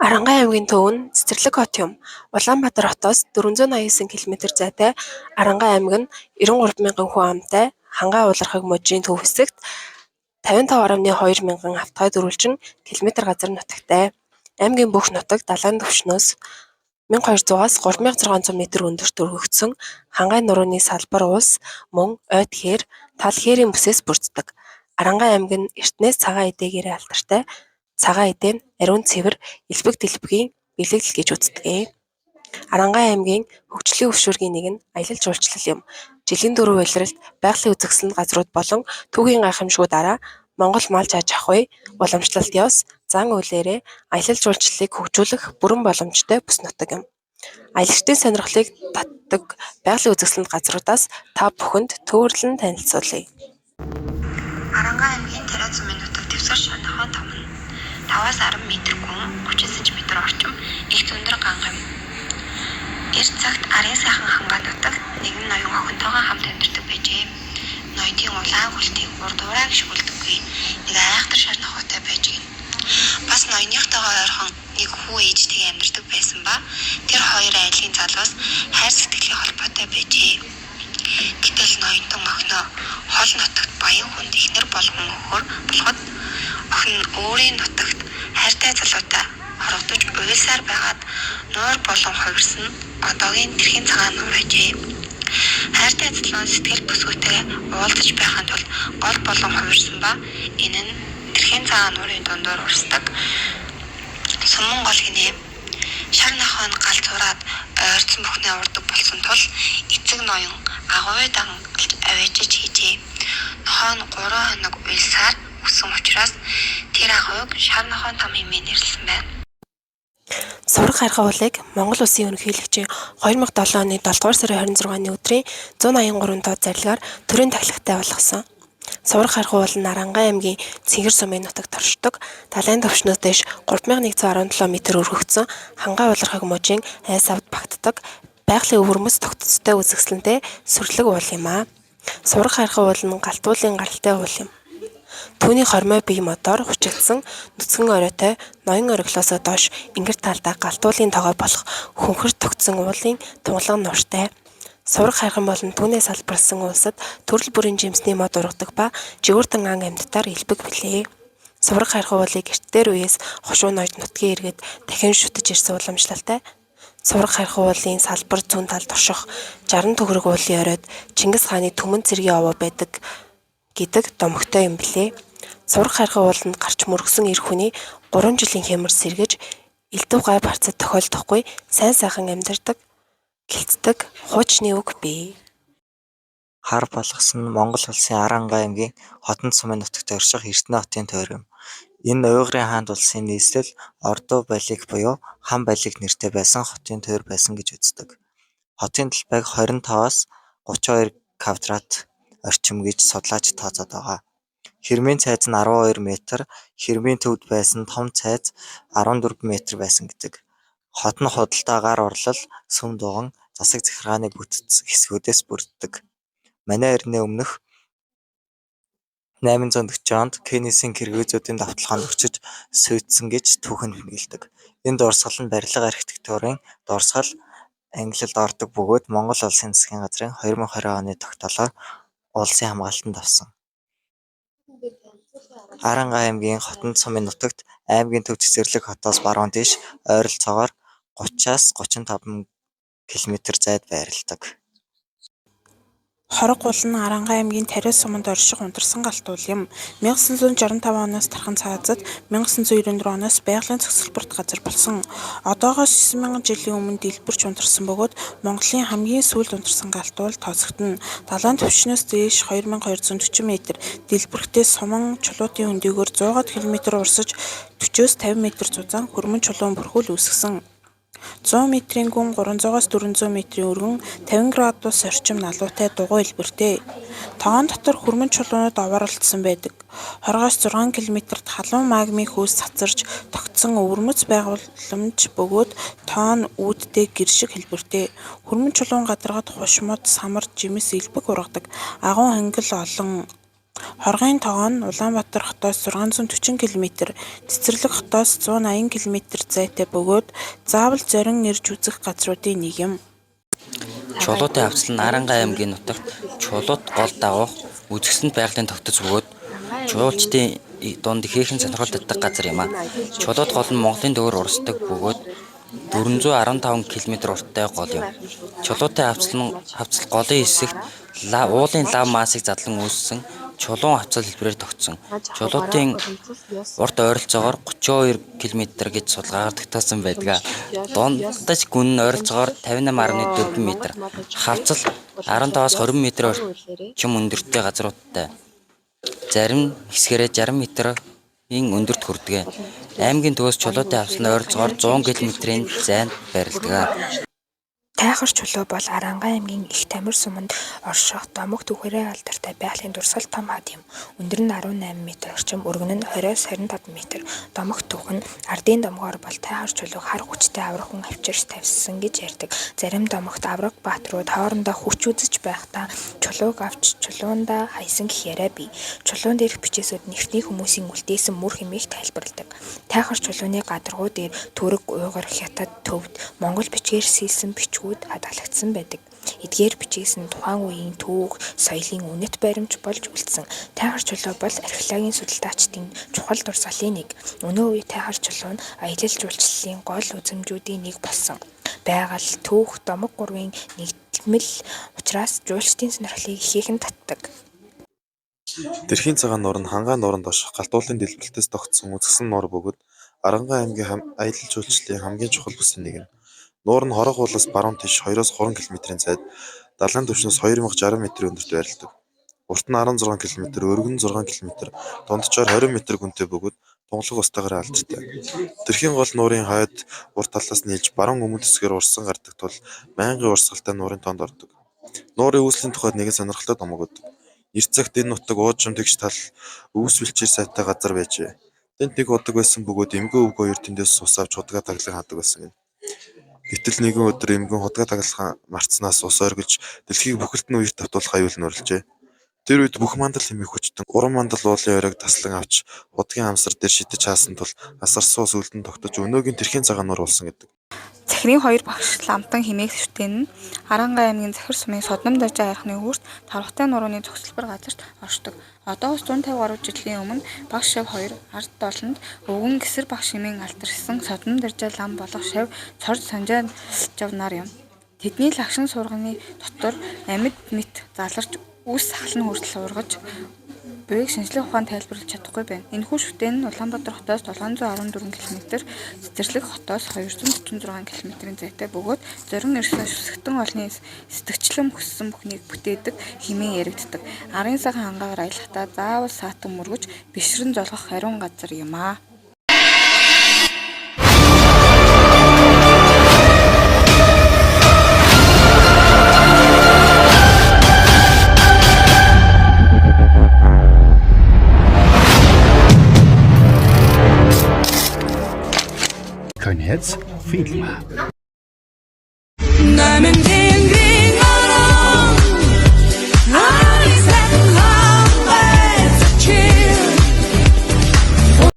Аранхай аймгийн төв нь Цэцэрлэг хот юм. Улаанбаатар хотоос 489 километр зайтай Аранхай аймаг нь 93 мянган хүн амтай Хангай Улархаг мужийн төв хэсэгт 55.2 мянган хавтгай дөрвөлжин километр газар нутагтай. Аймгийн бүх нутаг далайн түвшнээс 1200-аас 3600 метр өндөрт өргөгдсөн Хангай нурууны салбар уулс мөн ойд хээр, тал хээрийн бүсээс бүрддэг. Аранхай аймаг нь эртнээс цагаан эдээгээрээ алдартай. Цагаан эдээ нь ариун цэвэр, элбэг дэлбэгийн бэлэгдэл гэж үздэг. Аранхай аймгийн хөгжлийн өвшүүргийн нэг нь аялал жуулчлал юм. Жилийн дөрөв улиралд байгалийн үзэсгэлэнт газрууд болон түүхийн гайхамшгуудаараа Монгол малч аж ахуй, уламжлалт ёс, зан үйлээрээ аялал жуулчлалыг хөгжүүлэх бүрэн боломжтой бүс нутаг юм. Аялагчдын сонирхлыг татдаг байгалийн үзэсгэлэнт газруудаас та бүхэнд төөрөлн танилцуулъя. Аранхай аймгийн Тариа цумын нутаг дэвсгэр Шар Нохойн там нь 5-аас 10 метр гүн, 30 см орчим эгц өндөр ганга юм. Эрт цагт Арын сайхан хангай нутагт нэгэн ноён охинтойгоо хамт амьдардаг байжээ. Ноёдын улаан хөлтийг урд уураа гишгүүлдэггүй нэг айхтар шар нохойтой байж гэнэ. Бас ноёныхтойгоо ойрхон нэг хүү ээжтэйгээ амьдардаг байсан ба тэр хоёр айлын залуус хайр сэтгэлийн холбоотой байжээ. Гэтэл ноёнтон охиноо хол нутагт баян хүнд эхнэр болгон өгөхөөр болоход охин нь өөрийн нутагт хайртай залуутай хорогдож уйлсаар байгаад нуур болон хувирсан нь одоогийн Тэрхэн цагаан нуур ажээ. Хайртай залуу нь сэтгэл бүсгүйтэй уулзаж байхын тулд гол болон хувирсан ба энэ нь Тэрхэн цагаан нуурын дундуур урсдаг Суман гол гэнэ. Шар нохой нь галзуураад ойртсон бүхнээ уурдаг болсон тул эцэг ноён агуй дангалж аваачиж хийжээ. Нохой нь 3 хоног уйлсаар үссэн учраас тэр агуйг Шар нохойн там хэмээн нэрлэсэн байна. Суврах хайрхан уулыг Монгол Улсын ерөнхийлөгчийн 2007 оны 7 дугаар сарын 26-ны өдрийн 183 тоо зарлигаар төрийн тахилгатай болгосон. Суврах хайрхан уул нь Аранхай аймгийн Цэнгэр сумын нутагт оршдог. Далайн түвшнээс дээш 3117 метр өргөгдсөн Хангай Улархаг мужийн айс авд багтдаг байгалийн өвөрмөц тогтцтой үзэсгэлэнтэй сүрлэг уул юм аа. Суврах хайрхан уул нь Галт уулын гаралтай уул юм. Түүний хормой бие модоор хучигдсан нүцгэн оройтой ноён ориглоосоо доош энгэр талдаа Галт уулын тогоо болох хөнхөр тогтсон уулын тунгалаг нууртай. Суврах хайрхан болон түүнээс салбарласан улсад төрөл бүрийн жимсний мод ургадаг ба жигүүртэн ан амьтдаар элбэг билээ. Суврах хайрхан уулыг эрт дээр үеэс хошуу ноёд нутгийн иргэд дахин шүтэж ирсэн уламжлалтай. Суврах хайрхан уулын салбар зүүн талд орших 60 төгрөг уулын оройд Чингис хааны түмэн цэргийн овоо байдаг гэдэг домогтой юм билээ. Суврах хайрхан ууланд гарч мөргөсөн эр хүний 3 жилийн хямар сэргэж элдэв гай барцад тохиолдохгүй сайн сайхан амьдардаг гэлтдэг хуучны үг бий. Хар болгосон нь Монгол Улсын Аранхай аймгийн Хотон сумын нутагт орших Эрдэнэ хотын тойр юм. Энэ нь Уйгурын хаант улсын нийслэл Ордуу-Балиг буюу Ханбалиг нэртэй байсан хотын тойр байсан гэж үздэг. Хотын талбайг 25-аас 32 квадрат орчим гэж судлаачид тооцоод байгаа. Хирмийн цайз нь 12 метр, хирмийн төвд байсан том цайз 14 метр байсан гэдэг. Хот нь худалдаа, гар урлал, сүм дуган, засаг захиргааны бүтэц хэсгүүдээс бүрддэг. Манай эртний өмнөх 840 онд Кенесийн киргизүүдийн довтолгоонд өрчөж сүйдсэн гэж түүхэн тэмдэглэдэг. Энэ дурсгал нь барилга архитектурын дурсгал ангилалд ордог бөгөөд Монгол Улсын засгийн газрын 2020 оны тогтоолоор улсын хамгаалалтанд авсан. Аранхай аймгийн Хотон сумын нутагт аймгийн төв Цэцэрлэг хотоос баруун тийш ойролцоогоор 30-аас 35 км зайд байрладаг. Хорог уул нь Аранхай аймгийн Тариа суманд орших унтарсан галт уул юм. 1965 оноос Тархан цаазад, 1994 оноос байгалийн зогсолборт газар болсон. Одоогоос 9000 жилийн өмнө дэлбэрч унтарсан бөгөөд Монголын хамгийн сүүлд унтарсан галт уул тооцогдоно. Далайн түвшнээс дээш 2240 метр, дэлбэрэхдээ суман чулуутын хөндийгөөр 100-аад километр урсаж 40-оос 50 метр зузаан хөрмөн чулуун бүрхүүл үүсгэсэн. 100 метрийн гүн, 300-аас 400 метрийн өргөн, 50 градус орчим налуутай дугуй хэлбэртэй. Тогоон дотор хөрмөн чулуунууд овооролдсон байдаг. 20-оос 6 километрт халуун магмын хөөс цацарч тогтсон өвөрмөц байгууламж бөгөөд тоо нь үүдтэй гэр шиг хэлбэртэй. Хөрмөн чулуун гадаргад хуш мод, самар, жимс элбэг ургадаг. Агуй хангил олон. Хоргын тогоо нь Улаанбаатар хотоос 640 километр, Цэцэрлэг хотоос 180 километр зайтай бөгөөд заавал зорин ирж үзэх газруудын нэг юм. Чулуутай хавцал нь Аранхуй аймгийн нутагт Чулуут гол дагуух үзэсгэлэнт байгалийн тогтоц бөгөөд жуулчдын дунд ихээхэн сонирхол татдаг газар юм. Чулуут гол нь Монголын төвөөр урсдаг бөгөөд 415 километр урттай гол юм. Чулуутай хавцал голын хэсэгт уулын лав массыг задлан үүссэн чулуун хавцал хэлбэрээр тогтсон. Чулуутын урт ойролцоогоор 32 километр гэж судалгаагаар тогтоосон байдаг. Дундаж гүн нь ойролцоогоор 58.4 метр. Хавцал 15-аас 20 метр орчим өндөртэй газруудтай. Зарим хэсгээрээ 60 метрийн өндөрт хүрдэг. Аймгийн төвөөс Чулуутай хавцал нь ойролцоогоор 100 километрийн зайд байрладаг. Тайхар чулуу бол Аранхуй аймгийн Их Тамир суманд орших домог түүхээрээ алдартай байгалийн дурсгал том хад юм. Өндөр нь 18 метр орчим, өргөн нь 20-25 метр. Домогт түүх нь ардын домгоор бол Тайхар чулууг хар хүчтэй аварга хүн авчирч тавьсан гэж ярьдаг. Зарим домогт аварга баатрууд хоорондоо хүч үзэж байхдаа чулууг авч чулуундаа хаясан гэх яриа бий. Чулуун дээрх бичээсүүд нь эртний хүмүүсийн үлдээсэн мөр хэмээх тайлбарладаг. Тайхар чулууны гадаргуу дээр Түрэг, Уйгур, Хятад, Төвд, Монгол бичгээр сийлсэн бичгүүд хадгалагдсан байдаг. Эдгээр бичээс нь тухайн үеийн түүх, соёлын үнэт баримт болж үлдсэн. Тайхар чулуу бол археологийн судалгаачдын чухал дурсгалын нэг. Өнөө үеийн Тайхар чулуу нь аялал жуулчлалын гол үзэмжүүдийн нэг болсон. Байгаль, түүх, домог гурвын нэгдмэл учраас жуулчдын сонирхлыг ихээхэн татдаг. Тэрхийн цагаан нуур нь Хангай нууранд орших галт уулын дэлбэрэлтээс тогтсон үзэсгэлэн нуур бөгөөд Аранхуй аймгийн аялал жуулчлалын хамгийн чухал бүсийн нэг юм. Нуур нь Хорог уулаас баруун тийш 2-3 километрийн зайд, далайн түвшнээс 2060 метрийн өндөрт байрладаг. Урт нь 16 километр, өргөн нь 6 километр, дунджаар 20 метр гүнтэй бөгөөд тунгалаг устайгаараа алдартай. Тэрхийн гол нуурын хойд урд талаас нь нийлж баруун өмнөд хэсгээр урсан гардаг тул байнгын урсгалтай нуурын тоонд ордог. Нуурын үүслийн тухайд нэгэн сонирхолтой томог өгдөг. Эрт цагт энэ нутаг уужим тэгш тал өвс бэлчээр сайтай газар байжээ. Тэнд нэг удаг байсан бөгөөд эмгэн өвөг хоёр тэндээс ус авч худгаа таглан хаадаг байсан гэнэ. Гэтэл нэгэн өдөр эмгэн худгаа таглахаа мартсанаас ус оргиж дэлхийг бүхэлд нь үерт автуулах аюул нүүрлэжээ. Тэр үед Бүх мандал хэмээх хүчтэн Уран мандал уулын оройг таслан авч худгийн хамсар дээр шидэж хаасан тул асарсан ус үлдэн тогтож өнөөгийн Тэрхийн цагаан нуур болсон гэдэг. Захирын хоёр багш Ламтан хэмээх шүтээн нь Аранхуй аймгийн Захир сумын Содном дажаа айрхны үүрт Тарватай нурууны зогсолбор газарт оршдог. Одоогоос 150 гаруй жилийн өмнө багш шав хоёр ард олонд өвгөн Гэсэр багш хэмээн алдаршсан Содном даржаа лам болох шав Цорж Санжаа жав нар юм. Тэдний лагшин сурганы дотор амьд мэт заларч үс сахал нь хүртэл ургаж буйг шинжлэх ухаанд тайлбарлаж чадахгүй байна. Энэхүү шүтээн нь Улаанбаатар хотоос 714 км, Цэцэрлэг хотоос 246 км-ийн зайтай бөгөөд зорин ирсэн сүсэгтэн олны сэтгэгчлэн хүссэн бүхнийг бүтээдэг хэмээн яригддаг. Арын сайхан хангаагаар аялахдаа заавал саатан мөргөж бишрэн золгох ариун газар юм.